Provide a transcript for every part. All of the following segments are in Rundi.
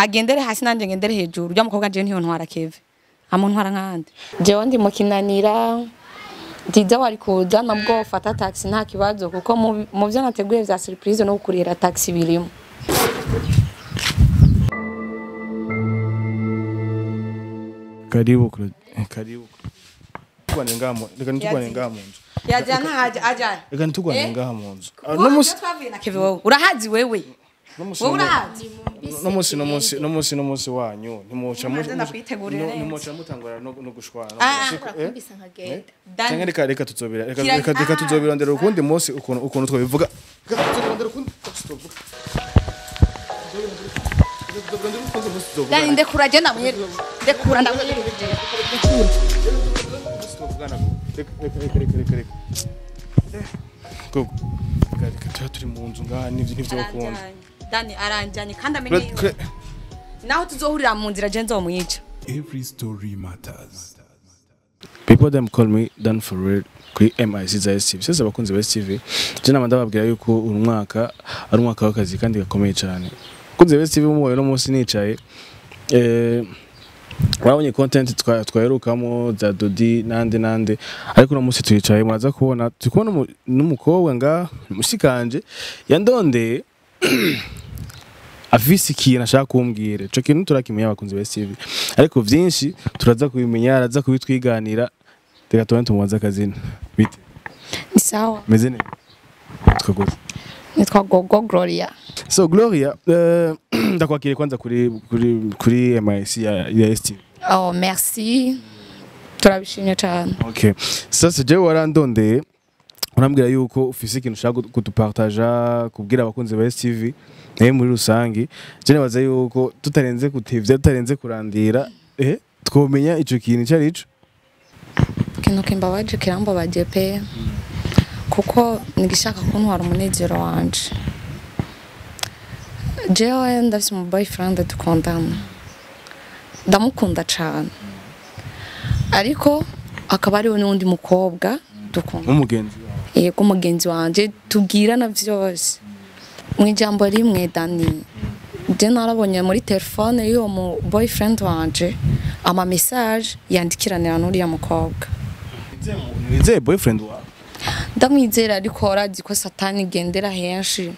Agendere hasi nanje ngendere hejuru. Urya mukobwa je ntiyo ntwara Keve. Amuntwara nkande. Jewe ndi mukinanira. Diza wari kuza nabwo fata taxi nta kibazo kuko mu byo nateguye vya surprise no kurira taxi birimo. Karibu karibu. Tugwane ngaha reka ntugwane ngaha mu nzu. Yaja ntaje aja. Reka ntugwane ngaha mu nzu. No musi twavuye na Keve wowe. Urahazi wewe. Wowe urahazi. No musi wanyu ntimuca ntimuca mutangora no gushwana. Cyangwa reka tuzobira reka tuzobirondera ukundi munsi ukuntu twabivuga. Reka tuzobirondera ukundi tuvuga. Dani ndekura je ndamwe ndekura ndamwe. Reka. Gogo. Reka turi mu nzu ngaha nivyo ukunda. Dani aranjanye kandi amenye naho tuzohurira mu nzira je nzomwica. Every story matters. People them call me Dan for real kuri MIC za STV. Sasa abakunzi ba STV je namanda babwira yuko uyu mwaka ari umwaka w'akazi kandi gakomeye cyane. Kunze ba STV muboye no munsi nicaye wabonye content twaherukamo za Dodi nande ariko no munsi twicaye muraza kubona tukubona n'umukobwa nga mushikanje yandondeye afise ikintu ashaka kumbwira. Ico kintu turakimenya abakunzi ba STV ariko vyinshi turaza kubimenya araza kubitwiganira. Reka tubone tumubaze akazina. Bite? Ni sawa. Meze neza. Twagoze. Nitwa Gogo Gloria. So Gloria, ndakwakire kwanza kuri MIC ya STV. Oh merci. Turabishimye cyane. Okay. Sasa jewe warandondeye urambwira yuko ufise ikintu ushaka kudupartager kubwira abakunzi ba STV naye muri rusangi. Je nibaza yuko tutarenze kutevya tutarenze kurandira twomenya ico kintu ico arico. Ikintu kimbabaje kirambabaje pe. Kuko nigishaka kuntwara umunezero wanje. Jewe ndafise umu boyfriend dukundana. Ndamukunda cyane. Ariko akaba ari n'undi mukobwa dukunda. Umugenzi wawe. Yego umugenzi wanje tubwirana vyose. Mu ijambo rimwe Dani. Je narabonye muri telefone y'uwo mu boyfriend wanje ama message yandikiranira n'uriya mukobwa. Nizeye boyfriend wawe. Ndamwizera ariko arazi ko satani igendera henshi.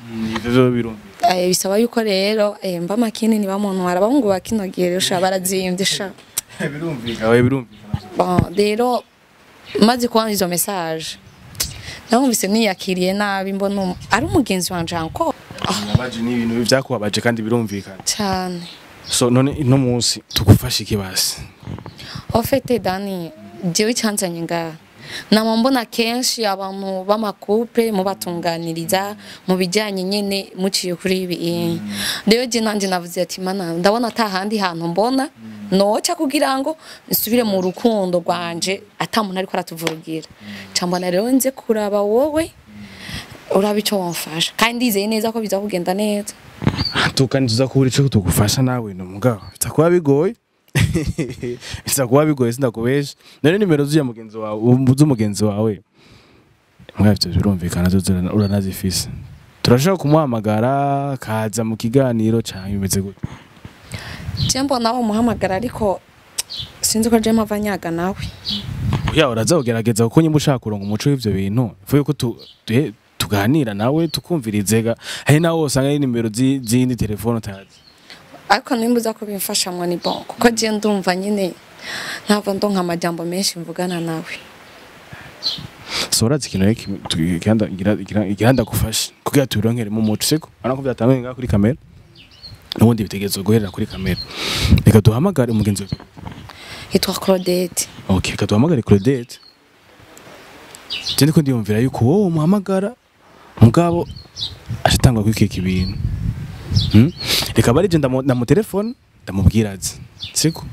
Ivyo birumvikana. Bisaba yuko rero mba makini niba muntu arabahungu bakinogiye rero sha barazimvye sha. Birumvikana birumvikana. Bon rero maze kubona izo message narumvise niyakiriye nabi mbona ari umugenzi wanje anko. Abaje ni ibintu vyakubabaje kandi birumvikana. Cyane. So none no munsi tugufasha iki basi? En fait Dani jewe cyanzanye ngaha. Nama mbona kenshi abantu b'amakupe mubatunganiriza mu bijyanye nyene muciye kuri ibi. Rero je nanje navuze ati mana ndabona atahandi hantu mbona noca kugira ngo nsubire mu rukundo rwanje atamuntu ariko aratuvurugira. Cambona rero nze kuraba wowe uraba ico wamfasha kandi ndizeye neza ko biza kugenda neza. Tukaniza kubura ico tugufasha nawe no mugabo bitakuba bigoye. Bisakuba bigoye sindakubesha. None nimero zuya mugenzi wawe z'umugenzi wawe mwavyo birumvikana zo uranazifise. Turashaka kumuhamagara kaza mu kiganiro cyangwa bimeze gute? Je mbona nawe muhamagara ariko sinzi ko je mpavanyaga nawe. Oya uraza kugerageza kuko nyimba ushaka kuronga umuco w'ivyo bintu ifu yuko tuganira nawe tukumvirizega hari nawe usanga ari nimero z'indi telefone utazi. Ariko nimbuza ko bimfasha mwa ni bon kuko je ndumva nyine ntava ndonka amajambo menshi mvugana nawe. So urazi ikintu igihanda gufasha kugira tubironkere mu muco siko ariko byatangiye ngaha kuri kamera nubundi bitegezo guherera kuri kamera. Reka duhamagare umugenzi wawe. Yitwa Claudette. Okay, reka duhamagare Claudette. Je ndiko ndiyumvira yuko wowe umuhamagara mugabo ashatangwa kwikeka ibintu. Reka barije ndamu telefone ndamubwira azi siko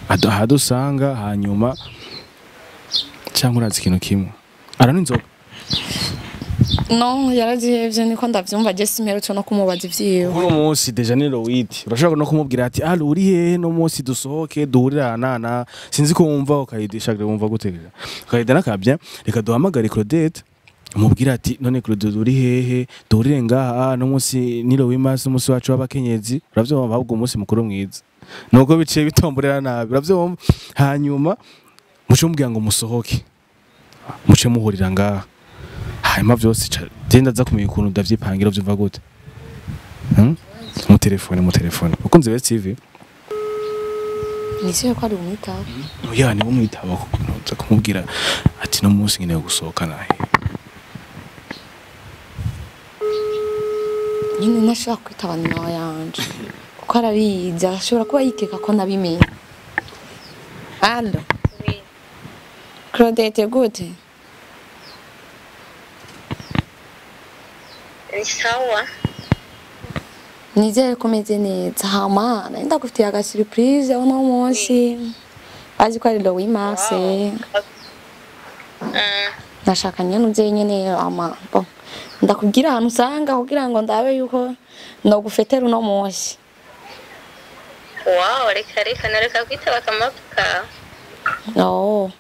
ahadusanga hanyuma cyangwa urazi ikintu kimwe arano inzoga. No yarazihevye niko ndavyumva je simperutse no kumubaza ivyiwe. Uno munsi de Janeiro witi urashobora no kumubwira ati ah uri hehe no munsi dusohoke duhurira nana sinzi ko wumva ukayidisha wumva gutegerera ukayida nakabya. Reka duhamagare Claudette Umubwira ati none Claude uri hehe, duhurire ngaha no munsi niro w'imasi, umunsi wacu w'abakenyezi, uravyumva, ahubwo umunsi mukuru mwiza. Nuko biciye bitomborera nabi, uravyumva. Hanyuma muce mubwira ngo musohoke, muce muhurira ngaha, hanyuma vyose genda aza kumenya ukuntu ndavyipangira. Uvyumva gute? Mu telefone, mu telefone, ukunze Best TV. Nizeye ko ari umwitaho. Oya, ni umwitaba, kuko nza kumubwira ati no munsi nkeneye gusohoka nahe. Nyine ntashobora kwitaba nimero yanje kuko arabizi, ashobora kuba yikeka ko nabimenye. Allo? Oui. Claudette, gute? Ni sawa. Nizere ko umeze neza. Hama nari ndagufitiye aga surprise uno munsi, azi ko ari le 8 mars. Ndashaka nyene uze nyene, ama bon, ndakubwira ahantu usanga kugira ngo ndabe yuko nogufetera uno munsi. Wow, reka reka, nareka kwitaba akamapu kawe. Oh,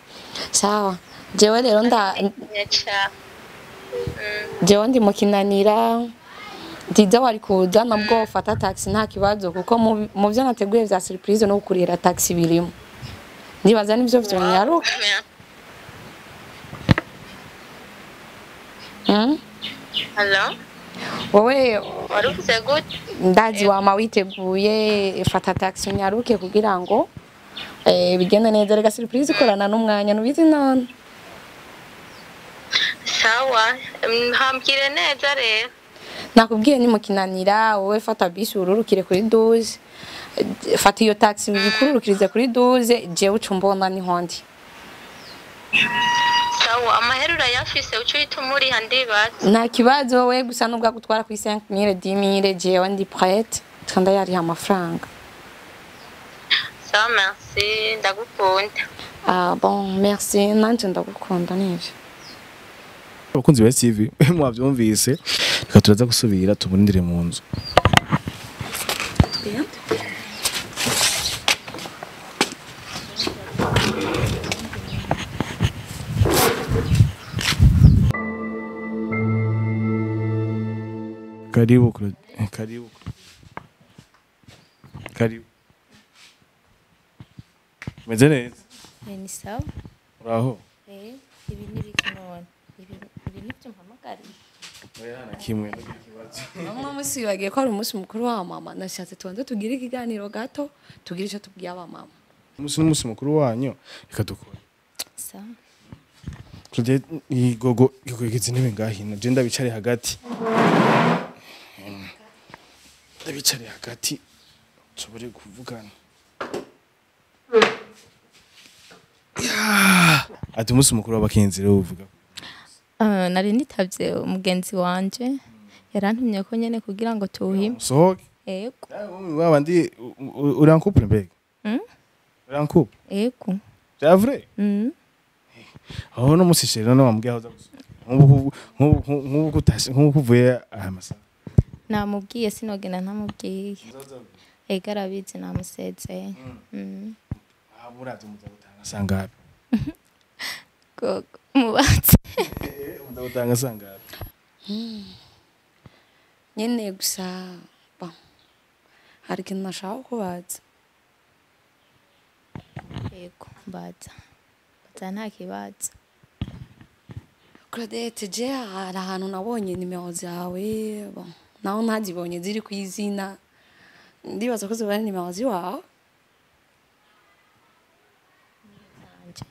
sawa. Jewe rero nda Nyaca. Jewe ndi mu Kinanira. Diza wari kuza nabwo ufata taxi, nta kibazo, kuko mu byo nateguye vya surprise no kurira taxi birimo. Ndibaza nivyo vyonyaruka. Hello? Wowe Wari uvuze gute? Ndazi wama witeguye, fata taxi unyaruke kugira ngo bigende neza. Reka surprise ikorana n'umwanya, nubizi none. Sawa. Hambwire neza rero. Nakubwiye ni mu Kinanira. Wowe fata bisi ururukire kuri 12. Fata iyo taxi uyikururukirize kuri 12, jewe uca umbona niho ndi. Sawa, amahera urayafise, uca uhita umuriha ndibaza. Nta kibazo, wowe gusa nubwo agutwara kuri 5000, 10000, jewe ndi prête, nca ndayariha amafaranga. Sawa, merci, ndagukunda. Ah bon, merci, nanje ndagukunda nivyo. Abakunzi ba TV, mwavyumvise, reka turaza gusubira tubunindire mu nzu. Karibu Claude, karibu. Karibu. Meze neza? Ni sawa. Uraho? Ibi ni biki none? Ibi nibyo mpamagariye? Oya, na kimwe n'ikibazo. Umwe munsi wibagiye ko ari umunsi mukuru wa mama, nashatse tubanze tugire ikiganiro gato, tugire icyo tubwiye abamama. Umunsi n'umunsi mukuru wanyu, reka dukore. Sawa. Claude, igogo igogo intebe ngahino, je ndabicare hagati. Ndabicare hagati tubure kuvugana. Ya! Ati umunsi mukuru w'abakenzi rero uvuga. Nari nitavye umugenzi wanje, yarantumye ko nyene kugira ngo tuwuhime. Sohoke. Ego. Babandi uri en couple mbega? Uri en couple? Ego. C'est vrai? Aho no musi rero no wambwiye aho uza gusohoka. Nk'ubu kutashe, nk'ubu kuvuye aya masaha. Namubwiye, sinogenda ntamubwiye. Ego, arabizi, namusezeye. Ah, muravye muza gutanga sangapi? Gogo mubatse. Muza gutanga sangapi? Nyene gusa bon, hari ikintu nashaka kubaza. Ego, mbaza. Mbaza, nta kibazo. Claudette, je hari ahantu nabonye nimero zawe, bon, naho ntazibonye ziri ku izina, ndibaza ko ziba ari nimero ziwawe. Zanje.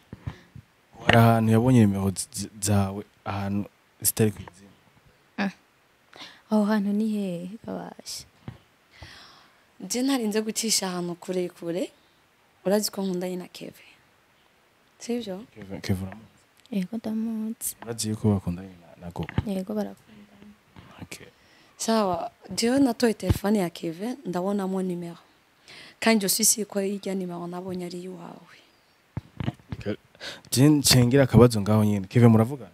Hari ahantu yabonye nimero zawe, ahantu zitari ku izina. Aho hantu ni hehe kabasha? Je ntarinze gucisha ahantu kure kure, urazi ko nkundanye na Keve, sivyo? Kevin, Kevin uramuzi? Ego, ndamuzi. Urazi yuko bakundanye na Gogo? Yego, barakundana. Okay. Sawa, jewe natoye telefone ya Keve, ndabonamo nimero, kandi je suis sûre ko irya nimero nabonye ari iwawe. Je nshengira akabazo ngaho nyene. Kevin muravugana?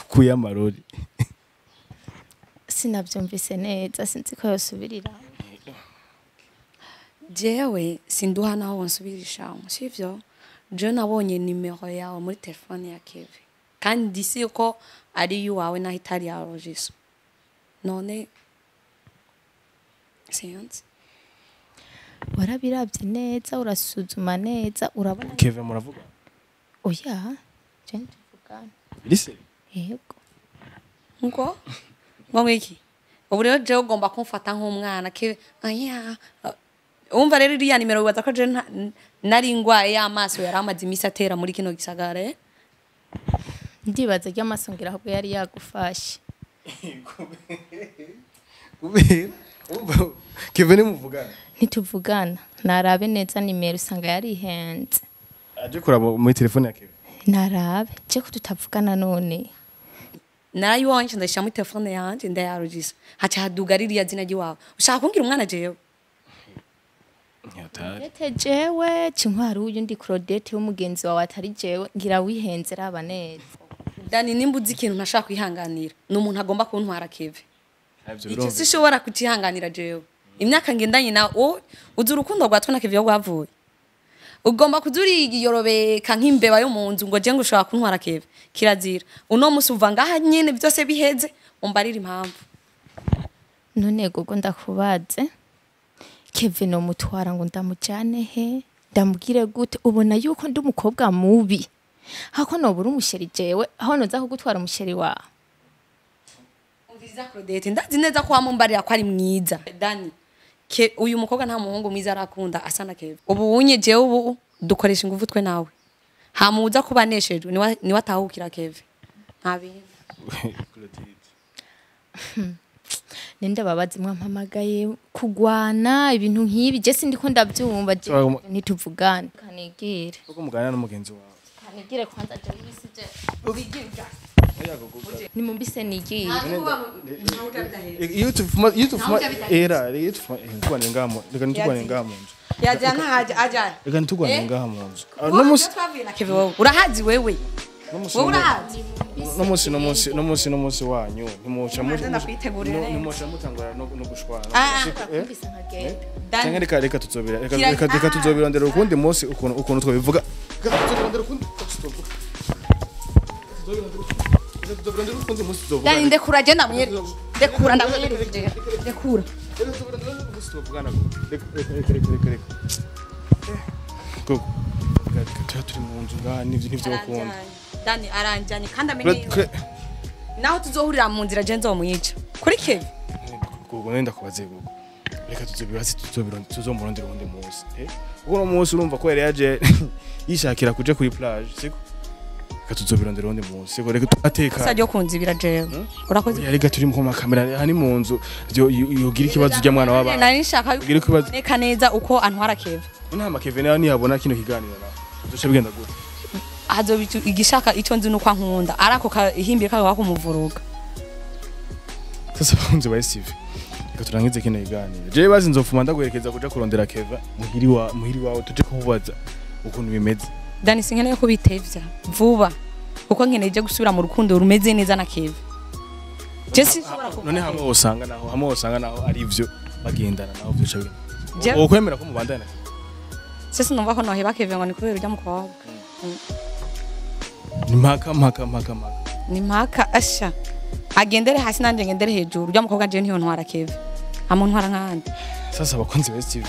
Kuya amarori. Sinabyumvise neza, sinzi ko yosubirira. Jewe sinduha naho nsubirisha, sivyo? Je nabonye nimero yawe muri telefone ya Kevin kandi si ko ari yuwawe naho itari ya Rogiso none sinzi. Warabiravye neza, urasuzuma neza, urabona Kevin muravuga? Oya, je ntuvugana. Lise? Yego. Ngo ngwiki ubu rero jewe ugomba kumfata nk'umwana Kevin aya umva rero iriya nimero wibaza ko je nari ngwaye y'amaso yari amaze imisi atera muri kino gisagara. Ndibaza ry'amaso ngira ahubwo yari yagufashe. Kubera Kevin muvugana? Ntituvugana, narabe neza nimero usanga yarihenze. Aje kuraba muri telefone ya Kevin. Narabe je ko tutavugana none. Narayibonye ndashira muri telefone yanje ndayarugisa haca haduga ririya zina ry'iwawe. Ushaka kumbwira umwana jewe? Claudette jewe cintwari uyu ndi Claudette w'umugenzi wawe atari jewe ngira wihenze raba neza. Dani nimba uzi ikintu ntashaka kwihanganira ni umuntu agomba kuntwara Kevin. Icyo sishobora kutihanganira jewe. Imyaka ngendanye na wowe uzi urukundo rwatwe na Kevin rwavuye. Ugomba kuzuriyorobeka nk'imbeba yo mu nzu ngo je ngo ushobora kuntwara Kevin. Kirazira. Uno musi uva ngaha nyene byose biheze umbarira impamvu. None gogo ndakubaze. Kevin omutwara ngo ndamujane he ndamubwire gute ubona yuko ndi umukobwa mubi hako nobura umusheri jewe aho noza kugutwara umusheri wawe. Umviza Claudette ndazi neza ko wamumbarira ko ari mwiza. Dani ke uyu mukobwa nta muhungu mwiza arakunda asa na Kevin. Ubu unye jewe ubu dukoresha ingufu twe nawe hamuza kubaneshejwe ni watahukira Kevin nta bintu. Claudette Nende babazi mwampamagaye kugwana ibintu nk'ibi je sindiko ndabyumva ntituvugane kanigire uko mugana n'umugenzi wawe kanigire kwanza je ibisije ubigira ni mumbise nigire iyo tufuma era iyo tufuma tugwane ngamo reka ntugwane ngamo yajana aja reka ntugwane ngamo no musi urahazi wewe urahazi no musi wanyu ntimuca mutangura no gushwana. Cyangwa reka tuzobira reka tuzobirondera ukundi munsi ukuntu twabivuga. Dani ndekura je ndamwereke ndekura ndamwereke ndekura turi mu nzu ngaha nivyo bakunda. Dani aranjanye kandi amenye naho tuzohurira mu nzira je nzomwica kuri Kevin. Gogo nenda kubaze gogo reka tuzobirazi tuzomurondera undi munsi kuko no munsi urumva ko yari yaje yishakira kuja kuri plage siko reka tuzobirondera undi munsi siko reka tuateka sajyo kunzibira jewe urakoze reka turi mu makamera hani mu nzu yogira ikibazo ujya mwana w'abana nari nshaka yuko neka neza uko antwara Kevin. Intama Kevin nayo ntiyabona kino kiganiro nawe uzoca bigenda gute? Azo igishaka icyo nzi nuko ankunda arako kahimbira kawe wakumuvuruga. Sasa bakunze ba STV reka turangize kino kiganiro. Jewe bazi nzofuma ndaguherekeza kuja kurondera Kevin muhiri wawe tuje kumubaza ukuntu bimeze. Dani sinkeneye ko bitevya vuba kuko nkeneye je gusubira mu rukundo rumeze neza na Kevin. Je sinshobora kuvuga none hamwe osanga naho ari ivyo bagendana naho byo bigenda. Okwemera ko mubandana. Sasa numva ko noheba Kevin ngo ni kubera urya mukobwa. Ni mpaka ni mpaka asha agendere hasi nanje ngendere hejuru urya mukobwa je ntiyo ntwara Kevin amuntwara nkandi. Sasa abakunzi ba STV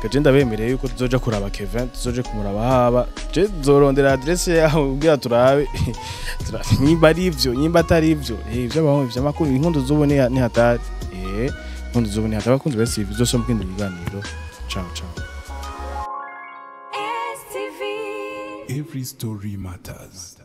gagenda bemereye yuko tuzoja kuraba Kevin tuzoje kumuraba haba je nzorondera adresse yaho ubwira turabe nyimba ari ivyo nyimba atari ivyo ivyo abaho ivyo makuru inkondo zobone ni hatari inkondo zobone hatari. Abakunzi ba STV zosoma kindi biganiro. Ciao ciao. Every story matters.